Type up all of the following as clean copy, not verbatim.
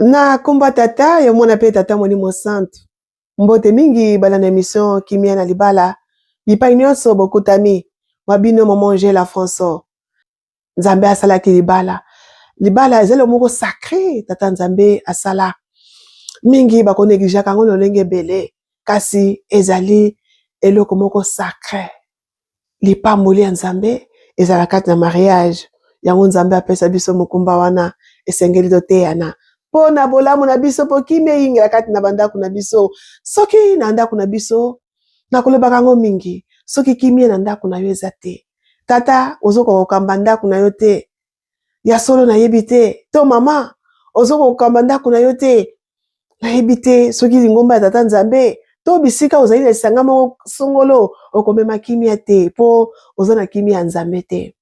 Na kombo ya Tata, ya Mwana mpe Tata Molimo Santu. Mbote mingi balanda emission Kimia na libala bipai nyonso bokutami mwa bino Maman Angela François. Nzambe asalaki libala. Libala ezali eloko moko sacre Tata Nzambe asala. Mingi bako negligeaka yango lolenge ebele kasi ezali eloko moko sacre. Lipamboli ya Nzambe ezala kati na mariage. Yango Nzambe apesa biso mokumba wana, esengeli toteyana mpo na bolamu na biso, mpo kimia eyingela kati na bandako na biso. Soki na ndako na biso, nakolobaka yango mingi, soki kimia na ndako na yo eza te, tata ozokoka kokamba ndako na yo te, ya solo nayebi te, to mama ozokoka kokamba ndako na yo te, nayebi te soki lingomba ya tata Nzambe to bisika ozali na lisanga moko songolo, okomema kimia te mpo oza na kimia ya Nzambe te.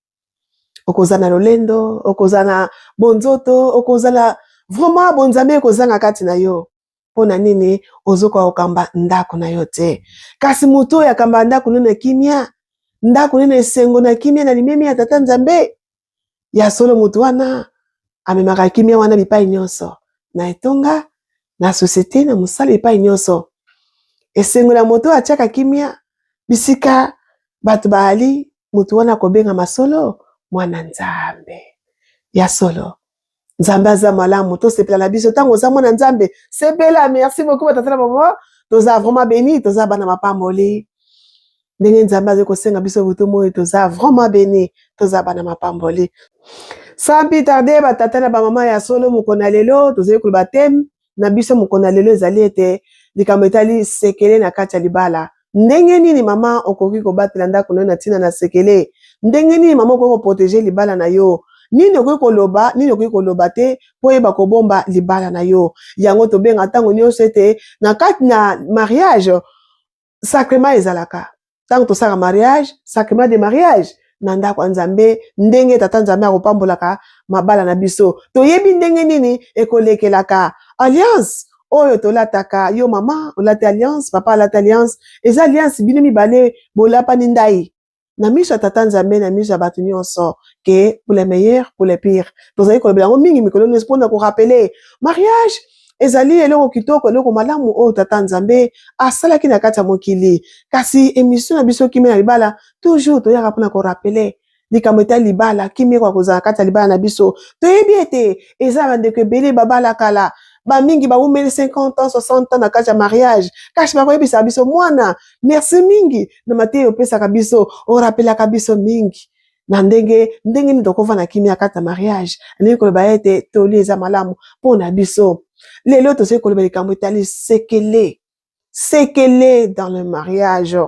Okozala na lolendo, okozala na bonzoto, okozala vraiment bonzambe ekozanga kati na yo. Mpo na nini ozokoka kokamba ndako na yo te? Kasi moto oyo akamba ndako nde na kimia, ndako nde na esengo, na kimia, na limemia ya tata Nzambe, ya solo moto wana amemaka kimia wana bipai nyonso, na etonga, na societe, na mosala, epai nyonso. Esengo na moto oyo atiaka kimia bisika bato baali, moto wana akobengama solo mwana Nzambe. Ya solo Nzambe aza malamu, tosepela na biso ntango oza mwana Nzambe, sepela. Merci beaucoup batata na mama, toza vraiment béni, toza bana mapamboli. Ndenge Nzambe azali kosenga biso butu moi, toza vraiment béni, toza bana mapamboli. Sans plus tarder, batata na bamama, ya solo mokolo na lelo tozali koloba, thème na biso mokolo na lelo ezali ete likambo etali sekele na kati ya libala. Ndenge nini mama okoki kobatela ndako na yo na ntina na sekele? Ndenge nini mama okoki koprotéger libala na yo? Nini okoki koloba, nini okoki koloba te mpo oyeba kobomba libala na yo? Yango tobenga ntango nyonso ete na kati na mariage, sacrement ezalaka. Ntango tosalaka mariage, sacrement de mariage na ndako ya Nzambe, ndenge tata Nzambe akopambolaka mabala na biso, toyebi ndenge nini ekolekelaka. Alliance oyo tolataka, yo mama olati alliance, papa alati alliance, eza alliance bino mibale bolapani ndai na miso ya tata Nzambe, na miso ya bato nyonso, ke pour le meilleur, pour le pire. Tozali kolobela yango mingi mikolo nyonso mpona korappeler mariage ezali eloko kitoko, eloko malamu oyo tata Nzambe asalaki na kati ya mokili. Kasi émission na biso Kimia na libala, toujours toyaka mpona korappeler likambo etali libala, kimia ekoka kozala kati ya libala na biso. Toyebi ete eza bandeko ebele babala kala, bamingi bawumeli 50 ans, 60 ans na kati ya mariage, kasi bakoyebisaka biso: "Mwana, merci mingi na mateya opesaka biso, orappelaka biso mingi na ndenge nini tokovanda kimia kati ya mariage." Ndenge koloba ete toli eza malamu mpo na biso. Lelo tozali koloba likambo etali sekele, sekele dans le mariage.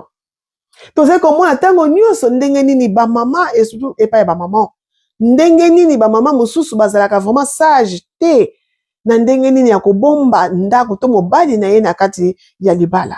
Tozali komona ntango nyonso ndenge nini bamama, et surtout epai ya bamama, ndenge nini bamama mosusu bazalaka vraiment sage te na ndenge nini ya kobomba ndako to mobali na ye na kati ya libala.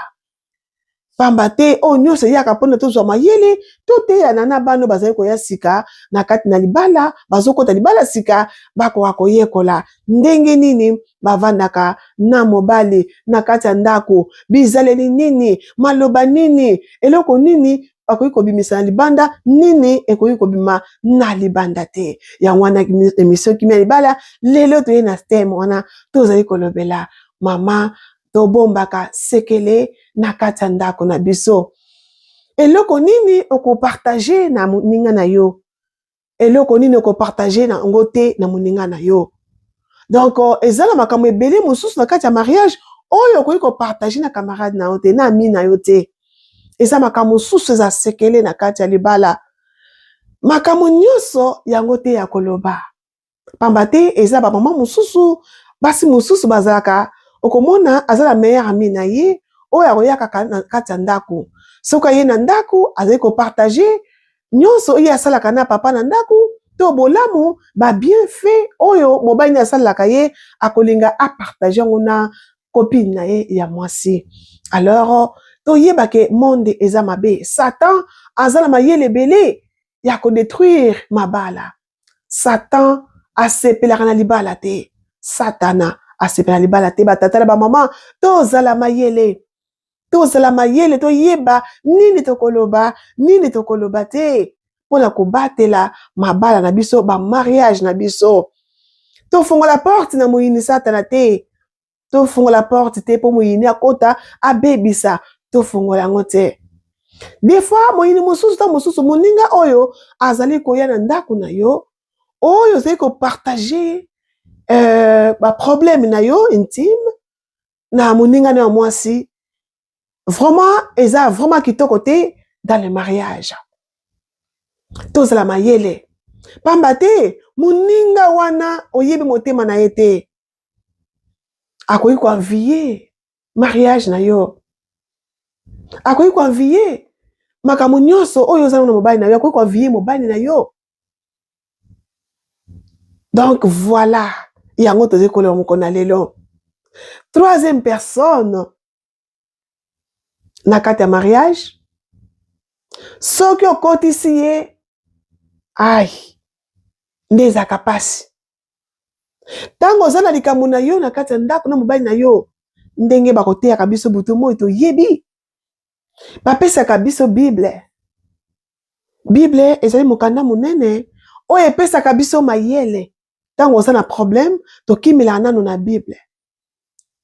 Pamba te oyo nyonso eyaka mpona tozwa mayele, toteyana na bana bazali koya sika na kati na libala, bazokota libala sika, bakoka koyekola ndenge nini bavandaka na mobali na kati ya ndako, bizaleli nini, maloba nini, eloko nini bakoki kobimisa na libanda, nini ekoki kobima na libanda te. Yango wana émission Kimia libala lelo toye na thème wana, tozali kolobela mama, tobombaka sekele na kati ya ndako na biso. Eloko nini okopartager na moninga na yo, eloko nini okopartager na yango te na moninga na yo? Donc eza na makambo ebele mosusu na kati ya mariage oyo okoki kopartager na camarade na yo te, na ami na yo te. Eza makambo mosusu eza sekele na kati ya libala. Makambo nyonso yango te ya koloba, pamba te eza bamama mosusu, basi mosusu bazalaka, okomona aza na meilleur ami na ye oyo akoyakaka na kati ya ndako. Soki aye na ndako, azali kopartager nyonso oyo asalaka na papa na ndako, to bolamu, babienfait oyo mobali nde asalelaka ye, akolinga apartager yango na copine na ye ya mwasi. Alors toyeba ke monde eza mabe, Satan aza na mayele ebele ya kodétruire mabala. Satan asepelaka na libala te, Satana asepela na libala te. Batata na bamama, tozala mayele, tozala mayele, toyeba nini tokoloba, nini tokoloba te, mpona kobatela mabala na biso, bamariage na biso. Tofongola porte na moyini Satana te. Tofongola porte te mpo moyini akota abebisa. Tofongola yango te. Des fois moyini mosusu ta mosusu moninga oyo azali koya na ndako na yo, oyo ozali kopartage baproblème na yo intime na moninga na yo ya mwasi, vraiment eza vraiment kitoko te dans le mariage. Tozala mayele, pamba te moninga wana oyebi motema na ye te, akoki koenvier mariage na yo, akoki koenvier makambo nyonso oyo oza na mobali na yo, akoki koenvier mobali na yo. Donc voilà, yango tozali koloba mokolo na lelo. Troisième personne na kati ya mariage, soki okotisi ye, ai nde ezalaka mpasi. Ntango oza na likambo na yo na kati ya ndako na mobali na yo, ndenge bakoteyaka biso butu moi, toyebi bapesaka biso Bible. Bible ezali mokanda monene oyo epesaka biso mayele. Ntango oza na problème, tokimelaka nano na Bible,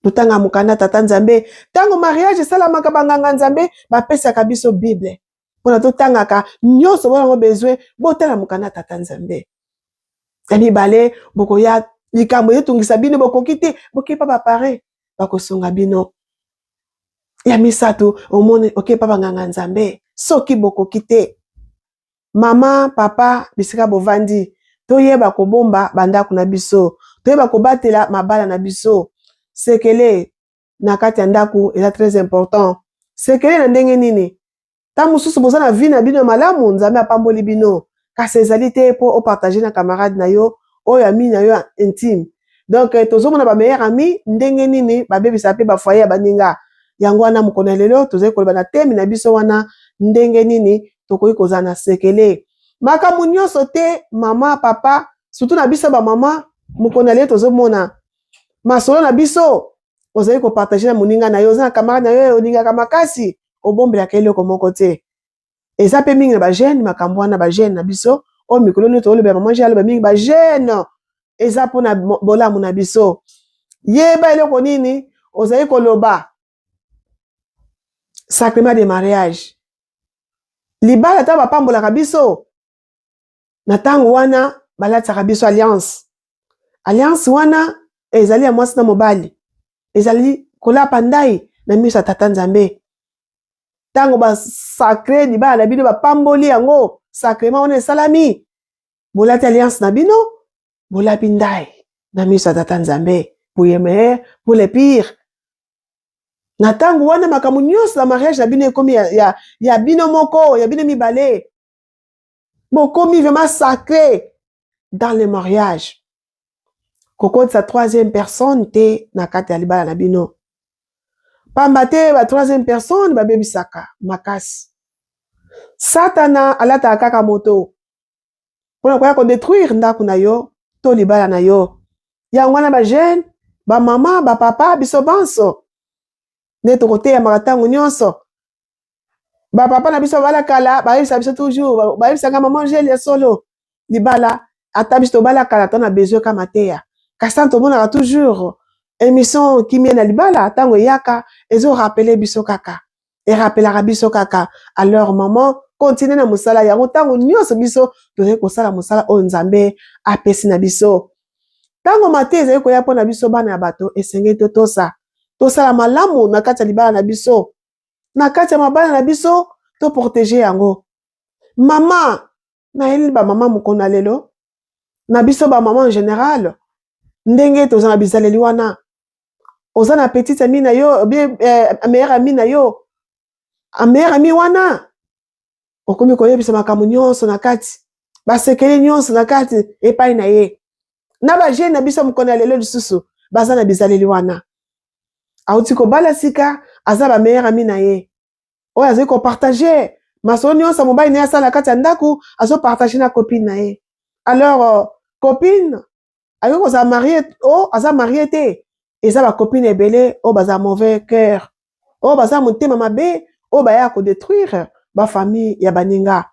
totanga mokanda Tata Nzambe. Ntango mariage esalamaka, banganga Nzambe bapesaka biso Bible mpona totangaka nyonso boyango besoin. Botala mokanda Tata Nzambe. Ya mibale, bokoya likambo ezotungisa bino, bokoki te, bokepa baparrain, bakosunga bino. Ya misato, omoni okepa banganga Nzambe soki bokoki te. Mama, papa, bisika bovandi, toyeba kobomba bandako na biso, toyeba kobatela mabala na biso. Sekele na kati ya ndako eza très important. Sekele na ndenge nini? Ntango mosusu boza na vie na bino ya malamu, Nzambe apamboli bino, kasi ezali te mpo opartage na camarade na yo oyo ami na yo intime. Donc tozomona bameilleur ami ndenge nini babebisaka mpe bafoyer ya baninga. Yango wana mokolo ya lelo tozali koloba na thème na biso wana, ndenge nini tokoki kozala na sekele. Makambo nyonso te, mama, papa, surtout na biso bamama, mokolo na lelo tozomona masolo na biso ozali kopartage na moninga na yo, oza na camarade na yo olingaka makasi, obombelaka eloko moko te. Eza mpe mingi na bajeune, makambo wana bajeune na biso oyo mikolo nini tolobela, mama aloba mingi bajeune, eza mpona bolamu na biso. Yeba eloko nini ozali koloba. Sacrement de mariage, libala, ntango bapambolaka biso na ntango wana, balatisaka biso alliance. Alliance wana ezali ya mwasi na mobali, ezali kolapa ndai na miso ya Tata Nzambe. Ntango basacre libala na bino, bapamboli yango, sacrement wana esalami, bolati alliance na bino, bolapi ndai na miso ya Tata Nzambe, pour le meilleur, pour le pire. Na ntango wana, makambo nyonso na mariage na bino ekomi ya bino moko, ya bino mibale. Bokomi vraiment sacré dans le mariage. Kokotisa troisième personne te na kati ya libala na bino, pamba te ba troisième personne babebisaka makasi. Satana alataka kaka moto mpona koya kodétruire ndako na yo to libala na yo. Yango wana bajeune, bamama, bapapa, biso banso nde tokoteyamaka ntango nyonso. Bapapa na biso babala kala, bayebisa biso toujours, bayebisaka mama Angele ya solo, libala ata biso tobala kala, to na besoin ka mateya. Kasi ntango tomonaka toujours émission Kimia na libala, ntango eyaka, ezorappeler biso kaka, erapelaka biso kaka. Alors maman, continue na mosala yango. Ntango nyonso biso tozali kosala mosala oyo Nzambe apesi na biso, ntango mateya ezali koya mpo na biso bana ya bato, esengeli totosa, tosala malamu na kati ya libala na biso, na kati ya mabala na biso, toprotéger yango. Mama, nayeli bamama mokolo na lelo na biso bamama en général, ndenge toza na bizaleli wana, oza na petite amie na yo, bien meilleur ami na yo, meilleur ami wana okomi koyebisa makambo nyonso na kati, basekele nyonso na kati epai na ye. Na bajeune na biso mokolo ya lelo lisusu baza na bizaleli wana. Auti kobala sika, aza bameilleur ami na ye oyo azali kopartage masolo nyonso mobali na ye asala na kati ya ndako, azopartage na copine na ye. Alors copine akoki kozala marié o aza marié te. Eza bacopine ebele oyo baza mauvais cœur, oyo baza motema mabe, oyo baya kodétruire bafamille ya baninga.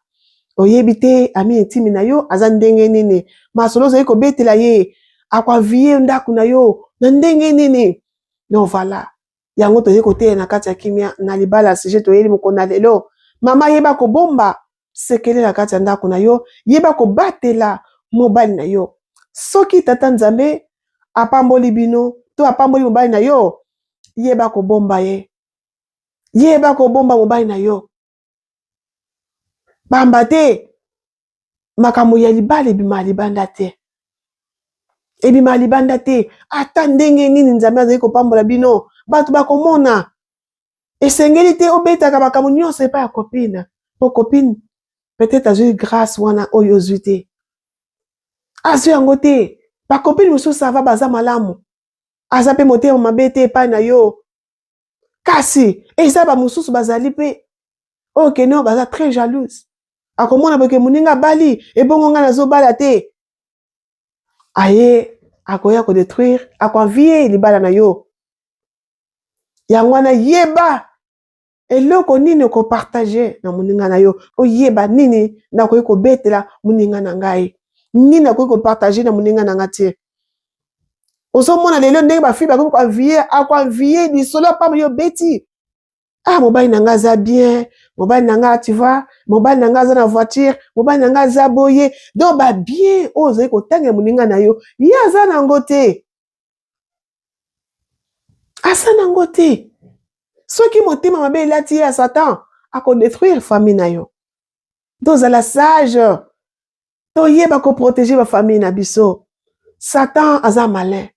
Oyebi te ami intime na yo aza ndenge nini, masolo ozali kobetela ye. Akoavie ndako na yo na ndenge nini? Non, voilà. Yango toyei koteya na kati ya kimia na libala. Sujet toyeli mokolo na lelo: mama, yeba kobomba sekele na kati ya ndako na yo, yeba kobatela mobali na yo. Soki Tata Nzambe apamboli bino to apamboli mobali na yo, yeba kobomba ye, yeba kobomba mobali na yo, pamba te makambo ya libala ebima libanda te, ebima libanda te. Ata ndenge nini Nzambe azali kopambola bino, bato bakomona. Esengeli te obetaka makambo nyonso epai ya copine, po copine peut-être azwi grâce wana oyo ozwi te, azwi yango te. Bacopine mosusu ça va, baza malamu, aza mpe motema mabe te epai na yo, kasi eza bamosusu bazali mpe oyo kene baza très jalouse. Akomona boke moninga abali, ebongo ngai nazobala te. Aye akoya kodétruire, akoenvier libala na yo. Yango wana, yeba eloko nini okopartager na moninga na yo. Oyeba nini nakoki kobetela moninga na ngai, nini nakoki kopartager na moninga na ngai te. Ozomona lelo ndenge bafille bakoki koenvier, akoenvier lisolo ya pamba yo obeti: "Ah, mobali na ngai aza bien, mobali na ngai, tu vois, mobali na ngai aza na voiture, mobali na ngai aza boye." Donc babien oyo ozali kotangela moninga na yo, ye aza nango te, aza nango te. Soki motema mabe elati ye ya Satan, akodétruire famille na yo. Tozala sage, toyeba koprotéger bafamille na biso. Satan aza malin.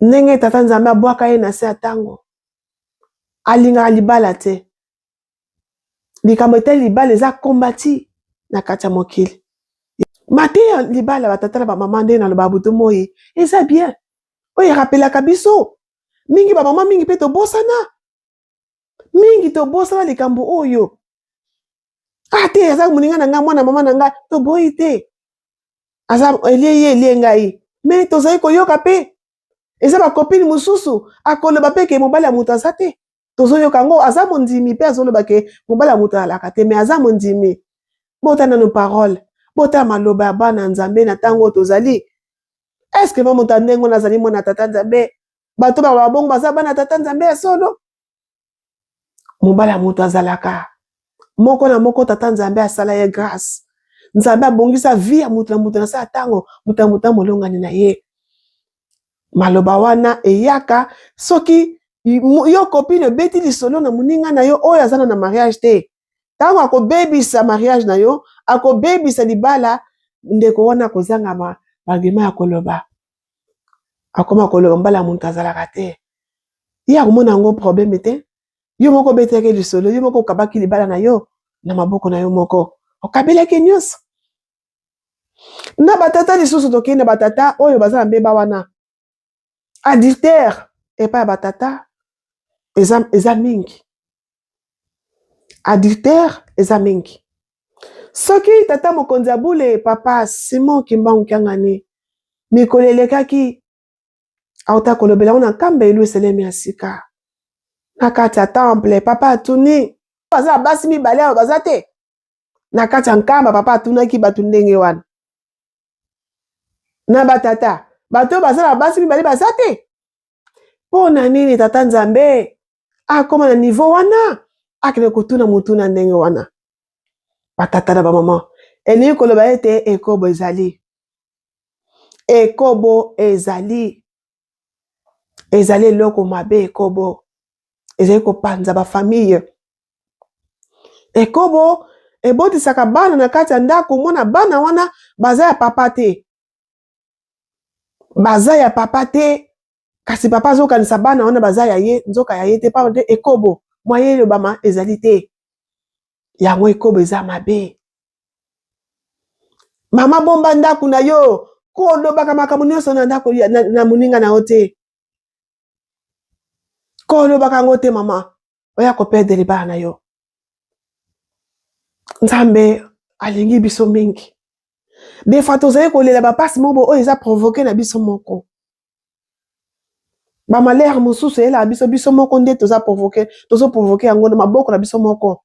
Ndenge Tata Nzambe abwaka ye na se ya ntango, alingaka libala te. Likambo etali libala eza kombati na kati ya mokili. Mateya libala, batata na bamama, ndenge naloba butu moi, eza bien oyo erapelaka biso mingi. Bamama mingi mpe tobosana mingi, tobosana likambo oyo. Ah te, aza moninga na ngai, mwana mama na ngai, toboyi te, aza elie ye elie ngai. Mais tozali koyoka mpe eza bacopine mosusu akoloba mpe ke mobali ya moto aza te. Tozoyoka yango, aza mondimi mpe azoloba ke mobali ya moto alaka te, mais aza mondimi. Bota nano parole, bota maloba ya bana Nzambe na ntango oyo tozali. Est-ce va moto ya ndenge wana azali mwana Tata Nzambe? Bato baloba bongo baza bana Tata Nzambe ya solo? Mobali ya moto azalaka moko na moko. Tata Nzambe asala ye grâce. Nzambe abongisa vie ya moto na moto na sa ya ntango, moto ya moto amolongani na ye. Maloba wana eyaka soki yo copine obeti lisolo na moninga na yo oyo aza na mariage te. Ntango akobebisa mariage na yo, akobebisa libala, ndeko wana akozanga argument ya koloba. Akoma koloba mbala moto azalaka te, ye akomona yango problème te. Yo moko obetaki lisolo, yo moko okabaki libala na yo na maboko na yo moko, okabelaki nyonso na batata lisusu. Tokei na batata oyo baza na mbeba wana, adultère epai ya batata eza mingi, adultère eza mingi. Soki tata mokonzi ya bule, Papa Simon Kimbangu Kiangani, mikolo elekaki auta kolobela ngo na Nkamba elu eselemi ya sika na kati ya temple, papa atuni: "Baza na basi mibale awa, baza te na kati ya Nkamba?" Papa atunaki bato ndenge wana na batata: "Bato oyo baza na basi mibale baza te?" Mpo na nini Tata Nzambe akóma na niveau wana, akende kotuna motuna ndenge wana? Batata na bamama, elingi koloba ete ekobo ezali, ekobo ezali, ezali eloko mabe. Ekobo ezali kopanza bafamille. Ekobo ebotisaka bana na kati ya ndako. Mona bana wana baza ya papa te, baza ya papa te, kasi papa azokanisa bana wana baza ya ye, nzoka ya ye te. Pamba te ekobo, moyen elobama ezali te. Yango ekobo eza mabe. Mama, bomba ndako na yo. Kolobaka makambo nyonso na ndako na moninga na yo te, kolobaka yango te. Mama, oya koperdre libala na yo. Nzambe alingi biso mingi. Des fois tozali kolela bapasi moko oyo eza provoqué na biso moko. Bamalheur mosusu eyelaka biso, biso moko nde toza provoqué, tozoprovoquer yango na maboko na biso moko.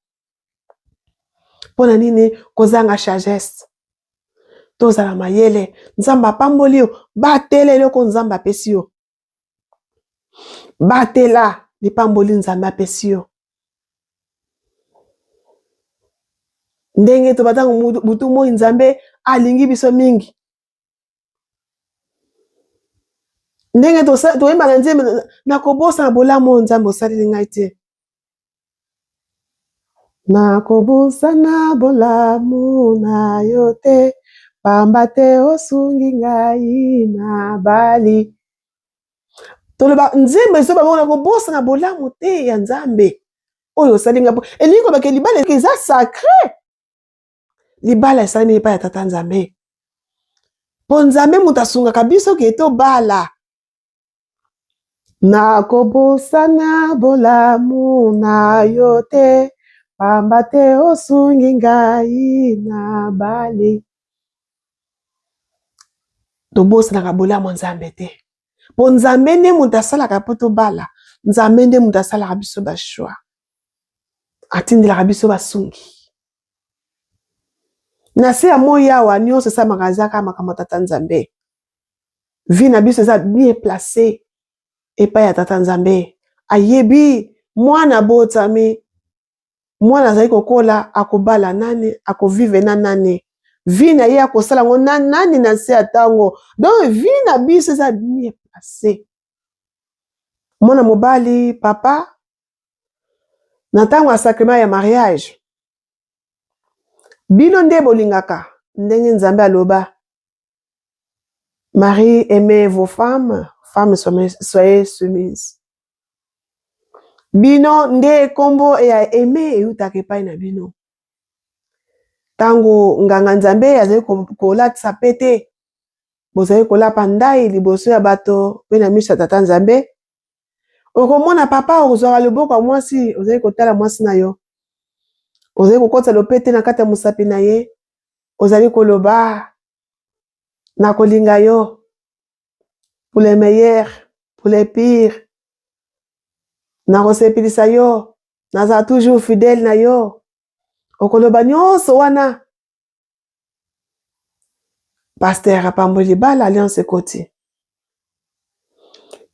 Mpo na nini? Kozanga sagesse. Tozala mayele. Nzambe apamboli yo, batela eloko Nzambe apesi yo. Batela lipamboli Nzambe apesi yo. Ndenge toba ntango butu moi Nzambe alingi biso mingi. Ndenge toyemba na nzembo nakobosana bolamu oyo Nzambe osaleli ngai te. Nakobosana bolamu na yo te, pamba te osungi ngai na bali. Toloba nzembo ezoba bongo nakobosana bolamu te ya Nzambe oyo osali ngai. Elingi koloba ke libala eza sacre. Libala esalemi epai ya Tata Nzambe. Po Nzambe moto asungaka biso ke tobala. Nakobosana bolamu na yo te, pamba te osungi ngai na bali. Tobosanaka bolamu ya Nzambe te, po Nzambe nde moto asalaka po tobala, Nzambe nde moto asalaka biso ba choix, atindelaka biso basungi. Na se ya moi awa nyonso esalamaka eza kaka makambo ya Tata Nzambe. Vie na biso eza bien place epai ya Tata Nzambe. Ayebi mwana abotami, mwana azali kokola, akobala nani, akovive na nani, vie na ye akosala yango na nani na nse ya ntango. Donc vie na biso eza bien place. Mwana mobali papa na ntango ya sacrement ya mariage, bino nde bolingaka ndenge Nzambe aloba Marie, aimez vos femmes, femmes soyez soumises. Bino nde kombo ya aime eutaka epai na bino. Ntango nganga Nzambe azali kolatisa pete, bozali kolapa ndai liboso ya bato mpe na miso ya Tata Nzambe. Okomona papa okozwaka loboko ya mwasi, ozali kotala mwasi na yo, ozali kokotisa lopete na kati ya mosapi na ye, ozali koloba nakolinga yo pour le meilleur, pour le pire, nakosepelisa yo, nazala toujours fidèle na yo. Okoloba nyonso wana, pasteur apamboli libala, alliance ekoti.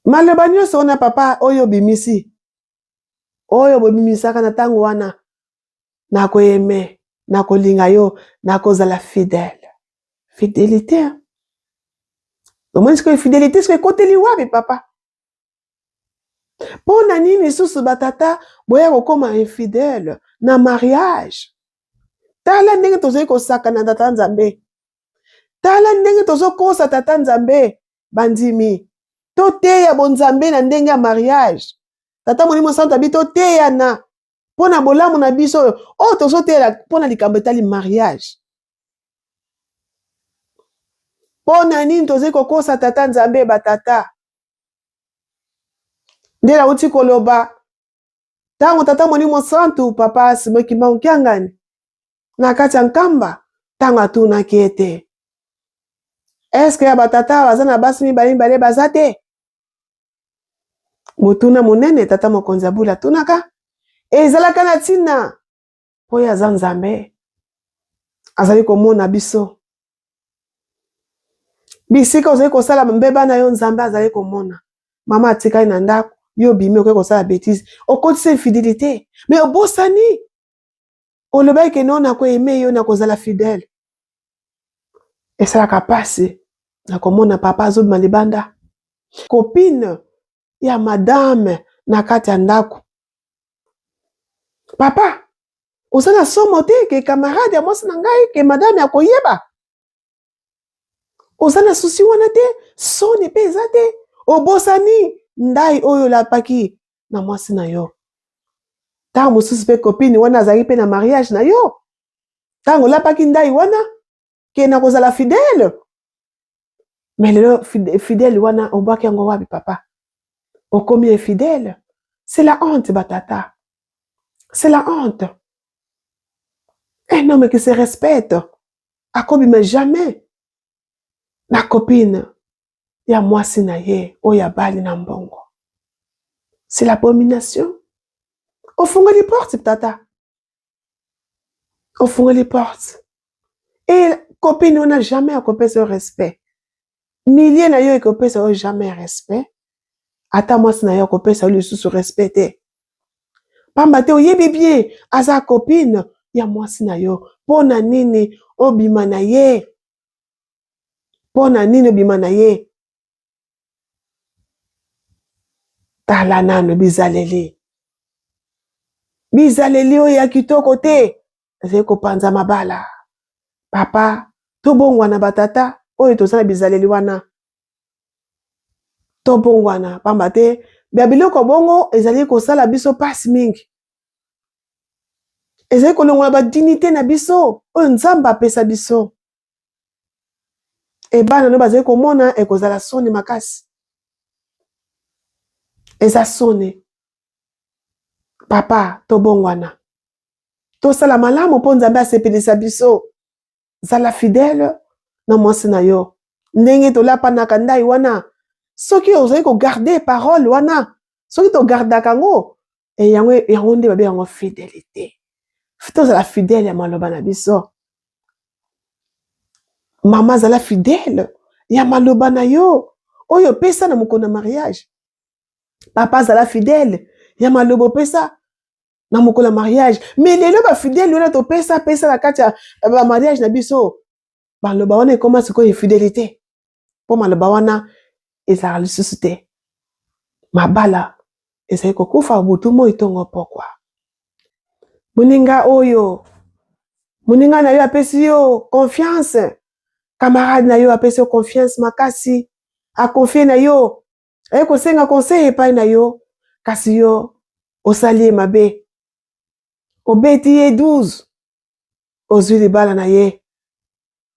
Maloba nyonso wana papa oyo obimisi, oyo bobimisaka na ntango wana, nakoyeme, nakolinga yo, nakozala fidèle. Fidélité. Omoni sikoyo fidélité sikoyo ekoteli wapi papa? Mpo na nini lisusu batata boya kokoma infidèle na mariage? Tala ndenge tozali kosakana Tata Nzambe. Tala ndenge tozokosa Tata Nzambe bandimi. Toteya bonzambe na ndenge ya mariage. Tata Molimo Santu abi toteyana mpo na bolamu na biso oyo oyo tozoteyela mpo na likambo etali mariage. Mpo na nini tozali kokosa Tata Nzambe batata? Nde nauti koloba ntango Tata Molimo Santu Papa Simon Kimbangu Kiangani na kati ya Nkamba, ntango atunaki ete eske ya batata baza na basi mibale mibale baza te? Motuna monene Tata Mokonzi ya Bula atunaka ezalaka na ntina mpo ye aza Nzambe, azali komona biso bisika ozali kosala mbeba na yo, Nzambe azali komona. Mama atikali na ndako, yo obimi okoki kosala betise, okotisa infidélité, mais obosani olobaki ke non, nakoaime yo, nakozala fidèle. Esalaka pasi na komona papa azobima libanda, copine ya madame na kati ya ndako. Papa, oza na somo te ke camarade ya mwasi na ngai ke madame akoyeba? Oza na susi wana te, soni mpe eza te, obosani ndai oyo olapaki na mwasi na yo. Ntango mosusu mpe copine wana azalaki mpe na mariage na yo, ntango olapaki ndai wana ke na kozala fidèle, mais lelo fidèle wana obwaki yango wapi papa? Okomi infidèle. C'est la honte batata, c'est la honte. Un homme qui se respecte akobima jamais na copine ya mwasi na ye oyo abali na mbongo. C'est l'abomination. Ofungoli porte tata, ofungoli porte. Et Copine wana jamais akopesa yo respect. Milieu na yo ekopesa yo jamais respect. Ata mwasi na yo akopesa yo lisusu respect te. Pamba te oyebi bien aza copine ya mwasi na yo. Mpo na nini obima na ye? Mpo na nini obima na ye? Tala nano bizaleli. Bizaleli oyo ya kitoko te ezali kopanza mabala. Papa, tobongwana batata oyo toza na bizaleli wana. Tobongwana pamba te ba biloko bongo ezali kosala biso pasi mingi. Ezali kolongola ba dignite na biso oyo Nzambe apesa biso. E bana no bazali komona ekozala soni makasi. Eza soni. Papa, tobongwana. Tosala malamu mpo Nzambe asepelisa biso. Zala fidèle na mwasi na yo. Ndenge tolapanaka ndai wana, soki ozali kogarde parole wana, soki togardaka yango, e yango, yango nde babe yango fidelite. Tozala fidèle ya maloba na biso. Mama zala fidèle ya maloba na yo oyo opesa na mokolo na mariage. Papa zala fidèle ya maloba opesa na mokolo ya mariage. Mais lelo ba fidèle wana topesa pesa na kati ya ba mariage na biso, maloba wana ekoma sikoyo infidélité. Mpo maloba wana ezalaka lisusu te. Mabala ezali kokufa butu moi tongo pokwa. Moninga oyo, moninga na yo apesi yo confiance, camarade na yo apesi yo confiance makasi, akonfie na yo, aye kosenga conseil epai na yo, kasi yo osali ye mabe, obeti ye 12, ozwi libala na ye.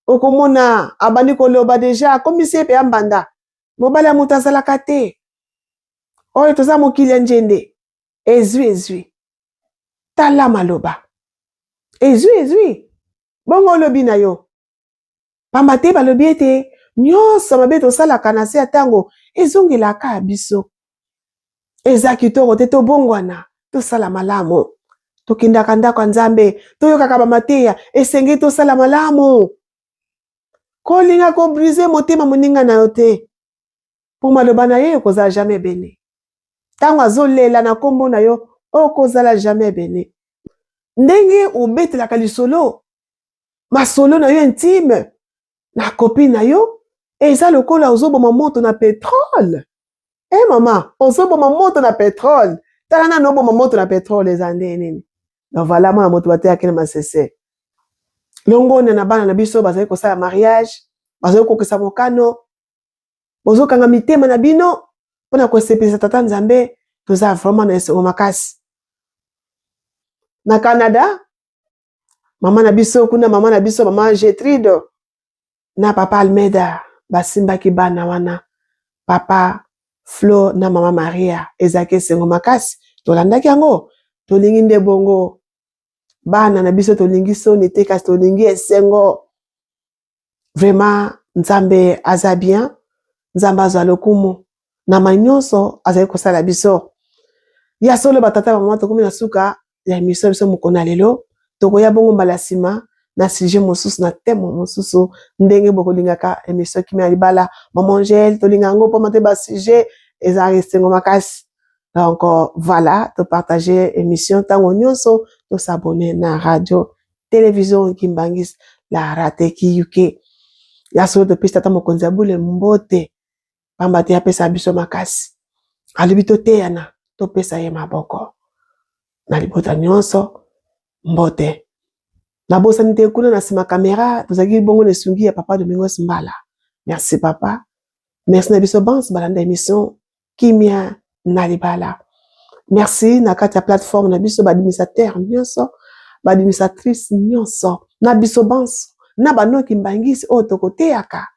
Okomona abandi koloba deja, akomisi ye mpe mbanda. Mobali ya moto azalaka te. Oyo toza mokili ya njende. Ezwi ezwi. Tala maloba. Ezwi ezwi. Bongo olobi na yo. Pamba te balobi ete nyonso mabe tosalaka na se ya ntango ezongelaka biso. Eza kitoko te, tobongwana, tosala malamu. Tokendaka ndako ya Nzambe, toyokaka bamateya, esengeli tosala malamu. Kolinga kobrize motema moninga na yo te, mpo maloba na ye okozala jamais bene. Ntango azolela na nkombo na yo, okozala jamais bene. Ndenge obetelaka lisolo, masolo na yo intime na copine na yo, eza lokola ozoboma moto na petrole. Eh mama, ozoboma moto na petrole. Tala nanu oboma moto na petrole eza nde nini? Donc voilà, mwana moto bateyaki na masese. Longonya na bana na biso bazali kosala mariage, bazali kokokisa mokano, bozokanga mitema na bino mpona kosepelisa Tata Nzambe. Toza vraiment na esengo makasi. Na Canada, mama na biso kuna, mama na biso mama Gertrude na papa Almeida basimbaki bana wana, papa Flo na mama Maria. Ezalaki esengo makasi, tolandaki yango. Tolingi nde bongo bana na biso, tolingi soni te, kasi tolingi esengo. Vraiment Nzambe aza bien, Nzambe azwa lokumu na mai nyonso azali kosala biso. Ya solo batata ba mama, tokomi na suka ya émission biso mokolo na lelo. Tokoya bongo mbala nsima na sujet mosusu, na thème mosusu, ndenge bokolingaka émission Kimia ya Libala. Maman Angèle, tolinga yango mpo mate ba sujet ezalaka esengo makasi. Donc voilà, topartage émission ntango nyonso, tosabone na radio télévision Kimbangis la Rateki UK. Ya solo topesi tata mokonzi ya bule mbote, pamba te apesa biso makasi. Alobi toteyana, topesa ye maboko na libota nyonso mbote. Nabosani te kuna na nsima kamera tozalaki bongo na esungi ya papa Domingos Mbala. Merci papa. Merci na biso banso balanda émission Kimia na Libala. Merci na kati ya plateforme na biso ba administrateur nyonso, ba administratrice nyonso, na biso banso, na banoki mbangisi oyo tokoteyaka.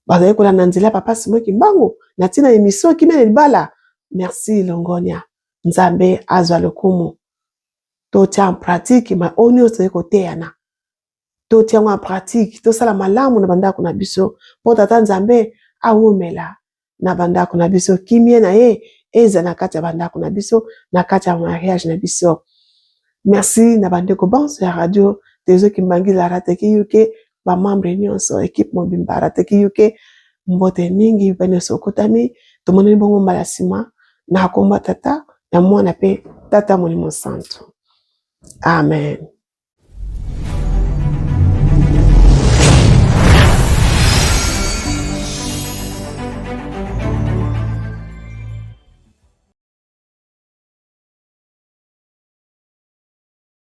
Bazali kolanda nzela papa Simon Kimbangu na ntina émission Kimia na Libala. Merci Longonia. Nzambe azwa lokumu. Totia en pratique ma oyo nyonso tozali koteyana. Totia yango en pratique, tosala malamu na bandako na biso mpo tata Nzambe awumela na bandako na biso, kimia na ye eza na kati ya bandako na biso, na kati ya mariage na biso. Merci na bandeko banso ya radio Tezo Kimbangi la Rateki UK. Ba membre nyonso, equipe mobimba Rateki UK, mbote mingi bipai nyonso okutami. Tomonani bongo mbala nsima na kombo Tata, ya Mwana mpe Tata Molimo Santu. Amen.